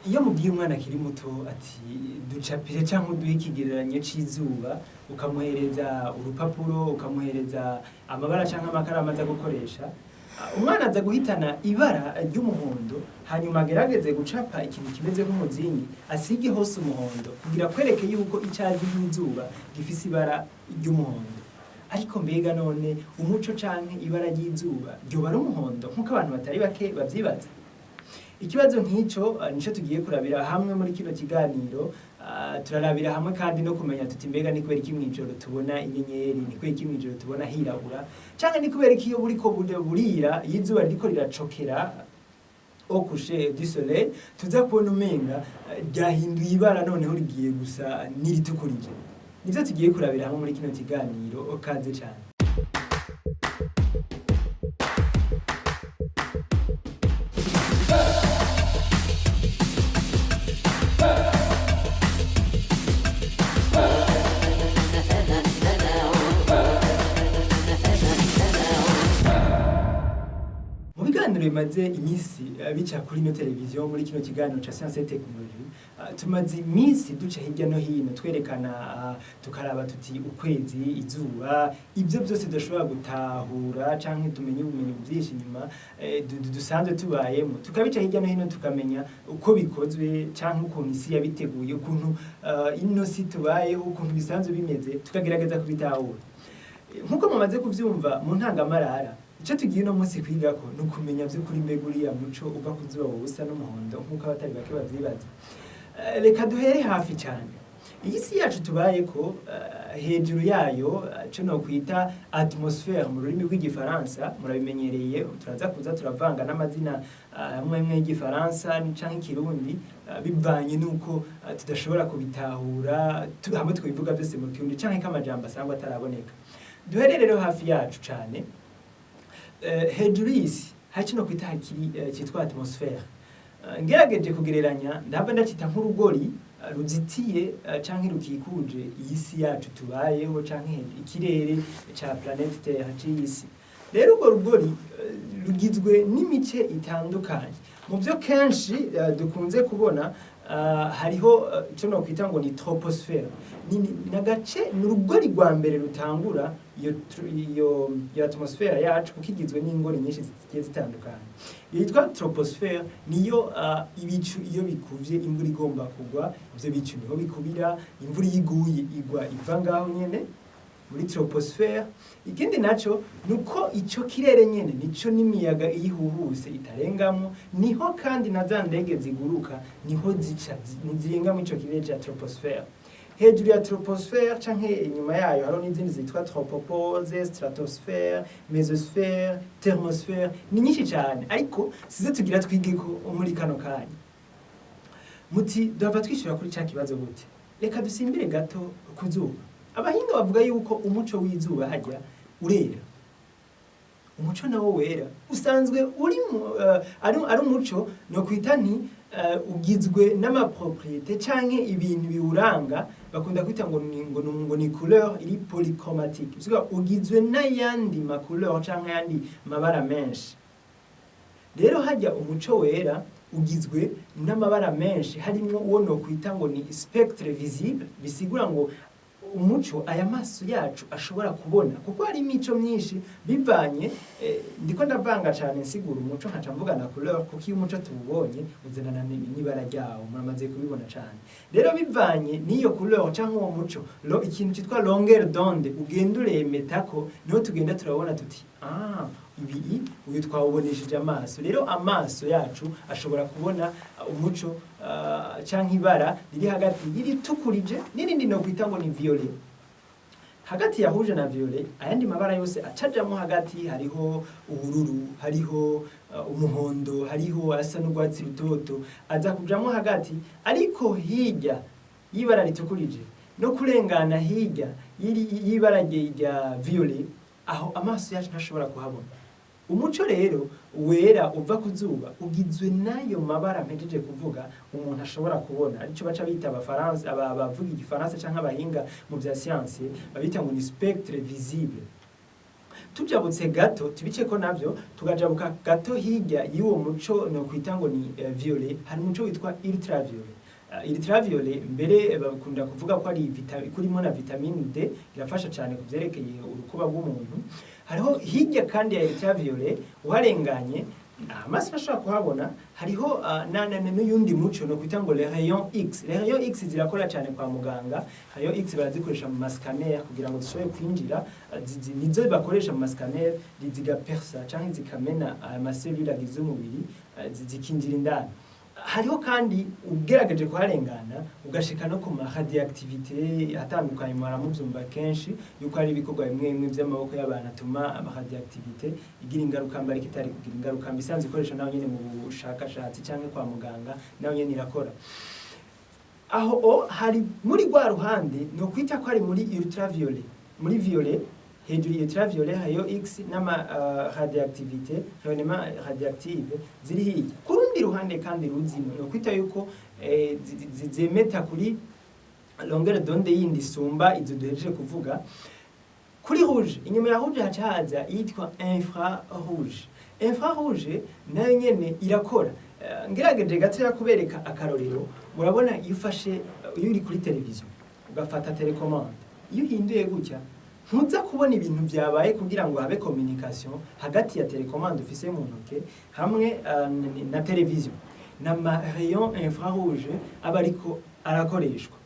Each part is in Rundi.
Iyo mubwiye umwana akiri muto ati ducapire cyangwa uduhe ikigereranyo c'izuba, ukamuhereza urupapuro, ukamuhereza amabara cyangwa amakaramu aza gukoresha, umwana aza guhitana ibara ry'umuhondo, hanyuma agerageze gucapa ikintu kimeze nk'umuzingi, asige hose umuhondo kugira kwereke yuko icyo azi nk'izuba gifise ibara ry'umuhondo. Ariko mbega none umuco canke ibara ry'izuba ryoba ari umuhondo nk'uko abantu batari bake bavyibaza? Ikibazo nk'icyo nico tugiye kurabira hamwe muri kino kiganiro. Turarabira hamwe kandi no kumenya tuti mbega ni kubera iki mw'ijoro tubona inyenyeri, ni kubera iki mw'ijoro tubona hirabura, canke ni kubera iki iyo buriko burira, iyo izuba ririko riracokera, au coucher du soleil, tuza kubona umenga ryahinduye ibara, noneho rigiye gusa n'iritukurije? Nivyo tugiye kurabira hamwe muri kino kiganiro. Kaze cane. Mu biganiro bimaze iminsi bica kuri ino televiziyo, muri kino kiganiro ca science et technologie, tumaze iminsi duca hirya no hino twerekana, tukaraba tuti ukwezi, izuba, ibyo byose tudashobora gutahura canke tumenye ubumenyi bwinshi inyuma dusanzwe tubayemo, tukabica hirya no hino, tukamenya uko bikozwe canke ukuntu isi yabiteguye, ukuntu ino si tubayeho, ukuntu bisanzwe bimeze, tukagerageza kubitahura. Nk'uko mumaze kuvyumva mu ntangamarara, icyo tugiye uno munsi kwigako ni ukumenya vy'ukuri mbega uriya muco uva ku zuba woba usa n'umuhondo nk'uko abatari bake bavyibaza. Reka duhere hafi cyane. Iyi si yacu tubayeko, hejuru yayo, co nokwita atmosphère mu rurimi rw'igifaransa, murabimenyereye, turaza kuza turavanga n'amazina amwe amwe y'igifaransa canke ikirundi, bivanye n'uko tudashobora kubitahura hamwe twivuga byose mu kirundi canke ko amajambo asangwa ataraboneka. Duhere rero hafi yacu cane. Hejuru y'isi hari kino kwita hakiri cyitwa atmosphère. Ngerageje kugereranya, ndahava ndacita nk'urugori ruzitiye canke rukikuje iyi si yacu tubayeho, canke ikirere ca planète Terre, c'iyi si. Rero urwo rugori rugizwe n'imice itandukanye. Mu byo kenshi dukunze kubona, hariho ico nokwita ngo ni troposphère. Ni agace, ni urugori rwa mbere rutangura iyo atmosphère yacu, kuko igizwe n'ingori nyinshi zigiye zitandukanye. Iyo yitwa troposphère niyo ibicu iyo bikuvye, imvura igomba kugwa, ivyo bicu niho bikubira. Imvura iyo iguye, igwa iva ngaho nyene muri troposphère. Ikindi naco nuko ico kirere nyene nico n'imiyaga iyo ihuhuse itarengamwo, niho kandi na za ndege ziguruka niho zica, ntizirenga muri ico kirere ca troposphère. Hejuru ya troposphère canke inyuma yayo hariho n'izindi zitwa tropopause, stratosphère, mésosphère, thermosphère. Ni nyinshi cyane, ariko sizo tugira twigeko muri kano kanya. Muti duhava twishyura kuri ca kibazo gute? Reka dusimbire gato ku zuba. Abahinga bavuga yuko umuco w'izuba hajya urera. Umuco nawo wera usanzwe uri ari umuco no kwita nti ugizwe n'ama propriétés canke ibintu biwuranga, bakunda kwita ngo ni couleur iri polychromatique, bivuga ugizwe n'ayandi ma couleur canke ayandi mabara menshi. Rero hajya umuco wera ugizwe n'amabara menshi, harimwo uwo nokwita ngo ni spectre visible, bisigura ngo umuco aya maso yacu ashobora kubona, kuko hari imico myinshi bivanye. Ndiko ndavanga cyane nsigura umuco nkaca mvuga na couleur, kuko iyo umuco tuwubonye uzanana n'ibara ryawo, muramaze kubibona cyane. Rero bivanye n'iyo couleur cyangwa uwo muco, ikintu cyitwa longueur d'onde ugenda uremetako, niho tugenda turabona tuti ah, ibi uyu twawubonesheje amaso. Rero amaso yacu ashobora kubona umuco canke ibara riri hagati y'iritukurije n'irindi no kwita ngo ni violet. Hagati ya rouge na violet, ayandi mabara yose acajamwo hagati, hariho ubururu, hariho umuhondo, hariho asa n'urwatsi rutoto, aza kujamwo hagati. Ariko hirya y'ibara ritukurije no kurengana hirya y'ibara rya violet, aho amaso yacu ntashobora kuhabona. Umuco rero wera uva ku zuba ugizwe n'ayo mabara mpejeje kuvuga umuntu ashobora kubona, arico baca bita abafaransa, abavuga igifaransa canke abahinga mu vya science babita ngo ni spectre visible. Tujabutse gato, tubiceko navyo, tugajabuka gato hirya y'uwo muco no kwita ngo ni violet, hari umuco witwa ultraviolet. Ultraviolet mbere bakunda kuvuga ko ari kurimo na vitamine D, irafasha cyane ku vyerekeye urukoba rw'umuntu. Hariho hirya kandi ya ultraviolet, uharenganye amaso ashobora kuhabona, hariho n'uyundi muco no kwita ngo les rayons X. Les rayons X zirakora cyane kwa muganga. Rayon X barazikoresha mu ma scanner kugira ngo zishobore kwinjira, nizo bakoresha mu ma scanner, zigapersa canke zikamena ama cellules agize umubiri, zikinjira indani. Hariho kandi, ugerageje kuharengana ugashika no ku ma radioactivité atandukanye, muvyumva kenshi yuko hari ibikorwa bimwe bimwe vy'amaboko y'abantu atuma ama radioactivité igira ingaruka mbi, ariko itari kugira ingaruka mbi, isanzwe ikoresha nayo nyene mu bushakashatsi canke kwa muganga, nayo nyene irakora. Aho o hari muri rwa ruhande no kwita ko ari muri ultraviolet, muri violet hejuru, ultraviolet, rayon X n'ama radioactivité, rayonnement radioactive ziri hirya. Ku rundi ruhande kandi ruzino no kwita yuko zemeta kuri longueur d'onde yindi isumba izo duhejeje kuvuga kuri rouge. Inyuma ya rouge haca haza iyitwa infrarouge. Infrarouge nayo nyene irakora. Ngerageje gatoya kubereka akarorero, murabona iyo ufashe, iyo uri kuri televiziyo ugafata télécommande, iyo uhinduye gutya ntuza kubona ibintu byabaye kugira ngo habe communication hagati ya télécommande ufise mu ntoke hamwe na televiziyo, n'ama rayon infrarouge aba ariko arakoreshwa.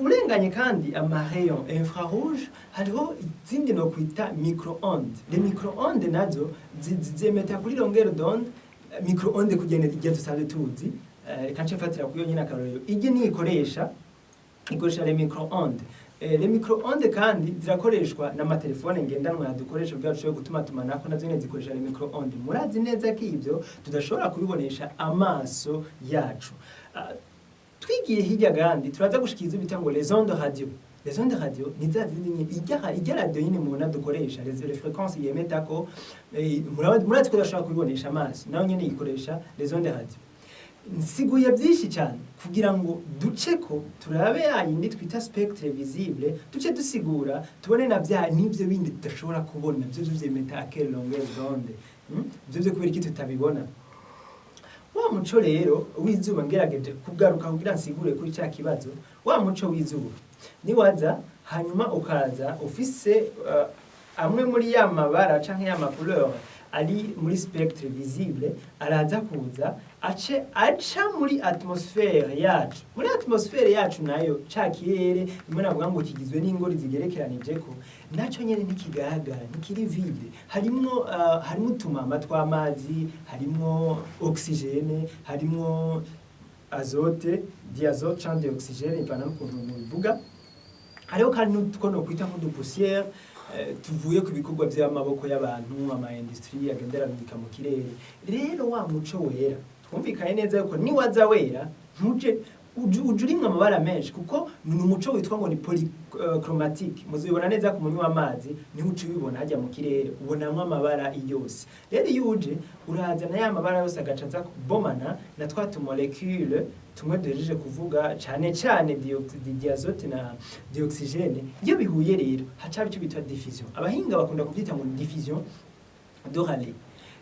Urenganye kandi ama rayon infrarouge, hariho izindi no kwita micro-ondes. Les micro-ondes nazo zemeta kuri longueur d'onde micro-onde kugenda ijya dusanzwe tuzi. Reka nce mfatira kuyo nyine akarorero, ijye niyo ikoresha, ikoresha les micro-ondes. Les micro-ondes kandi zirakoreshwa n'amatelefone ngendanwa yadukoresha kugira dushobore gutuma tumanako, nazo nyene zikoresha les micro-ondes. Murazi neza ko ivyo tudashobora kubibonesha amaso yacu. Twigiye hirya kandi turaza gushikiriza bita ngo les ondes radio. Les ondes radio ni za zindi nyine ijya radio nyine mubona dukoresha, les fréquences yemetako, murazi ko udashobora kubibonesha amaso, nayo nyine ikoresha les ondes radio. Nsiguye byinshi cyane kugira ngo duce ko turabe ya yindi twita spectre visible, duce dusigura tubone na bya n'ibyo bindi tudashobora kubona byo byo vyemeta à quelle longueur d'onde, Byo byo kubera iki tutabibona? Wa muco rero w'izuba, ngerageje kugaruka kugira nsigure kuri cya kibazo, wa muco w'izuba niwaza hanyuma ukaza ufise amwe muri ya mabara canke ya ma couleur ari muri spectre visible, araza kuza ace aca muri atmosphère yacu. Muri atmosphère yacu nayo, ca kirere rimwe navuga ngo kigizwe n'ingori zigerekeranijeko, naco nyene ntikigaragara, ntikiri vide. Harimwo utumama tw'amazi, harimwo oxygène, harimwo azote, diazote canke dioxygène, ivana n'ukuntu mubivuga. Hariho kandi n'utwo nokwita nk'udu poussière tuvuye ku bikorwa vy'amaboko y'abantu, ama industrie agenda ararungika mu kirere. Rero wa muco wera, twumvikanye neza yuko niwaza wera ntuje uje urimwo amabara menshi, kuko ni umuco witwa ngo ni polychromatique. Muzibona neza ku munywa w'amazi, niho uca ubibona hajya mu kirere, ubonamwo amabara yose. Rero iyo uje urazana ya mabara yose, agaca aza kubomana na twa tu molécule tumwe duhejeje kuvuga, cane cane diazote na dioxygène. Iyo bihuye rero haca haba icyo bita diffusion. Abahinga bakunda kuvyita ngo ni diffusion de Rayleigh.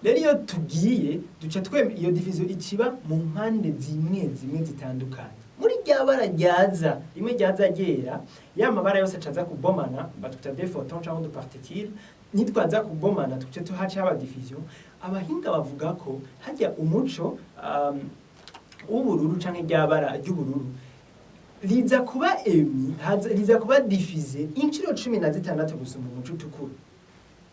Rero iyo tugiye duca twem iyo diffusion ikiba mu mpande zimwe zimwe zitandukanye muri rya bara ryaza rimwe ryaza ryera, ya mabara yose acaza kubomana, batwita des photons cyangwa des particules. Nitwaza kubomana tuce tuhaca haba diffusion. Abahinga bavuga ko hajya umuco w'ubururu canke rya bara ry'ubururu riza kuba émis, riza kuba diffusé inshuro 16 gusumba umuco utukura.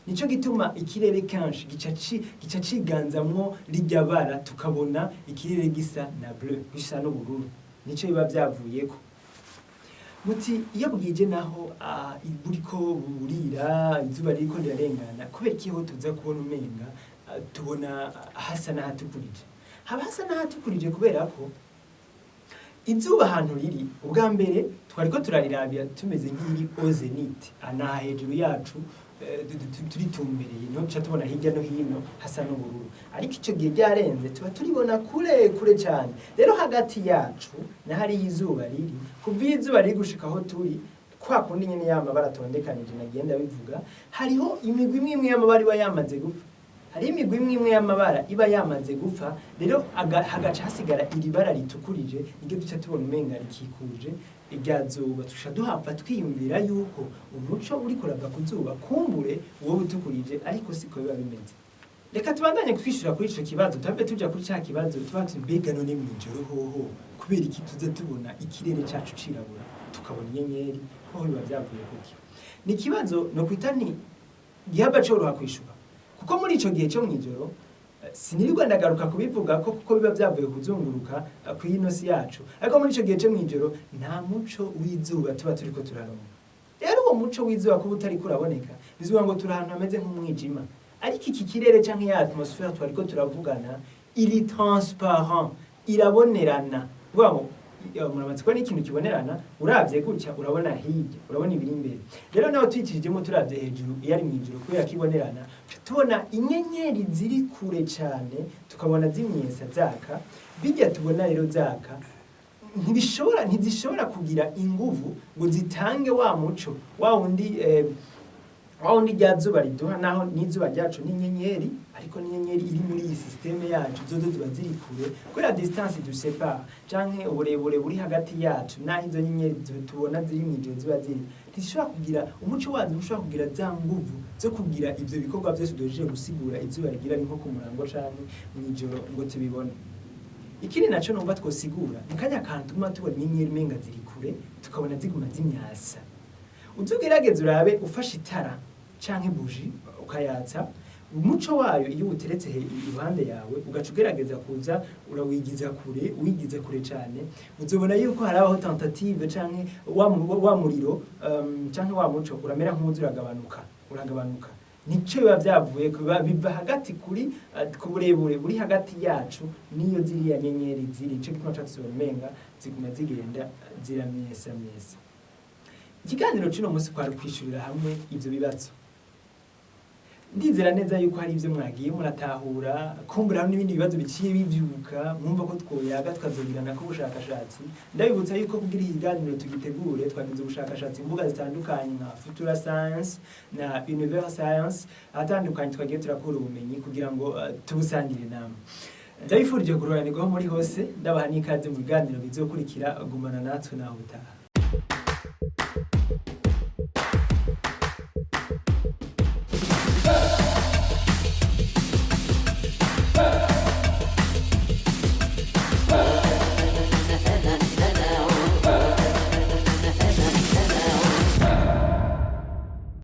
Nico gituma ikirere kenshi gica ciganzamwo rirya bara, tukabona ikirere gisa na bleu, gisa n'ubururu. Nico biba vyavuyeko. Muti iyo bwije naho, buriko burira, izuba ririko rirarengana, kubera iki ho tuza kubona umenga tubona hasa n'ahatukurije? Haba hasa n'ahatukurije kubera ko izuba ahantu riri ubwa mbere twariko turarirabira tumeze nk'iri au zénith, anaha hejuru yacu, turitumbereye, niho duca tubona hirya no hino hasa n'ubururu. Ariko ico gihe ryarenze tuba turibona kure kure cyane. Rero hagati yacu na hariya izuba riri, kuva iyo izuba riri gushika aho turi, Kwa kundi nyene ya mabara atondekanije nagenda bivuga, hariho imigwi imwe imwe y'amabara iba yamaze gupfa. Hariho imigwi imwe imwe y'amabara iba yamaze gupfa, rero hagaca hasigara iri bara ritukurije, niryo duca tubona umenga rikikuje irya zuba. Tuca duhava twiyumvira yuko umuco uriko urava ku zuba kumbure uwo utukurije, ariko siko biba bimeze. Reka tubandanye kwishura kuri ico kibazo, tuhave tuja kuri ca kibazo tuba tuti: mbega none mw'ijoro hoho kubera iki tuza tubona ikirere cacu cirabura, tukabona inyenyeri? Hoho biba vyavuye kuki? Ni ikibazo no kwita nti gihava coroha kwishura, kuko muri ico gihe co mw'ijoro, sinirirwa ndagaruka kubivuga ko kuko biba vyavuye kuzunguruka kw'ino si yacu, ariko muri ico gihe co mw'ijoro nta muco w'izuba tuba turiko turaronka. Rero uwo muco w'izuba kuba utariko uraboneka, bivuga ngo turi ahantu hameze nk'umwijima, ariko iki kirere canke ya atmosphère twariko turavugana iri transparent, irabonerana. Kuvuga ngo muramaze kubona ikintu kibonerana, uravye gutya urabona hirya, urabona ibiri imbere. Rero nawe tuyikijemo, turavye hejuru iyo ari mw'ijoro, kubera ko ibonerana, tuca tubona inyenyeri ziri kure cane, tukabona zimyesa zaka. Bijya tubona rero zaka ntizishobora kugira inguvu ngo zitange wa muco wa wundi, wa wundi rya zuba riduha. Naho n'izuba ryacu n'inyenyeri, ariko n'inyenyeri iri muri iyi système yacu, zozo ziba ziri kure kubera distance dusépare canke uburebure buri hagati yacu naho izo nyenyeri tubona ziri mw'ijoro ziba ziri. Ntizishobora kugira umuco wazo, ntushobora kugira za nguvu zo kugira ivyo bikorwa vyose duhejeje gusigura izuba rigira, ari nko ku murango canke mw'ijoro ngo tubibone. Ikindi naco numva twosigura ni kanya kantu tuguma tubona inyenyeri umenga ziri kure, tukabona ziguma zimyasa. Uze ugerageze urabe, ufashe itara canke buji ukayatsa, umuco wayo iyo uwuteretse iruhande yawe, ugaca ugerageza kuza urawigiza kure, uwigiza kure cane, uzobona yuko harabaho tentative canke wa muriro, canke wa muco uramera nk'uwuza uragabanuka, uragabanuka. Nico biba vyavuye biva hagati kuri ku burebure buri hagati yacu niyo ziriya nyenyeri ziri. Nico gituma ca tuzibona umenga ziguma zigenda ziramyesa myesa. Ikiganiro c'uno munsi kwari kwishurira hamwe ivyo bibazo. Ndizera neza yuko hari ivyo mwagiye muratahura, kumbura hari n'ibindi bibazo biciye bivyuka mwumva ko twoyaga, tukazogirana ko ubushakashatsi. Ndabibutsa yuko kugira ikiganiro tugitegure twagize ubushakashatsi mu mbuga zitandukanye nka Futura Science na Universe Science, ahatandukanye twagiye turakura ubumenyi kugira ngo tubusangire namwe. Ndabifurije kuroranirwaho muri hose, ndabaha n'ikaze mu biganiro bizokurikira. Gumana natwe naho utaha.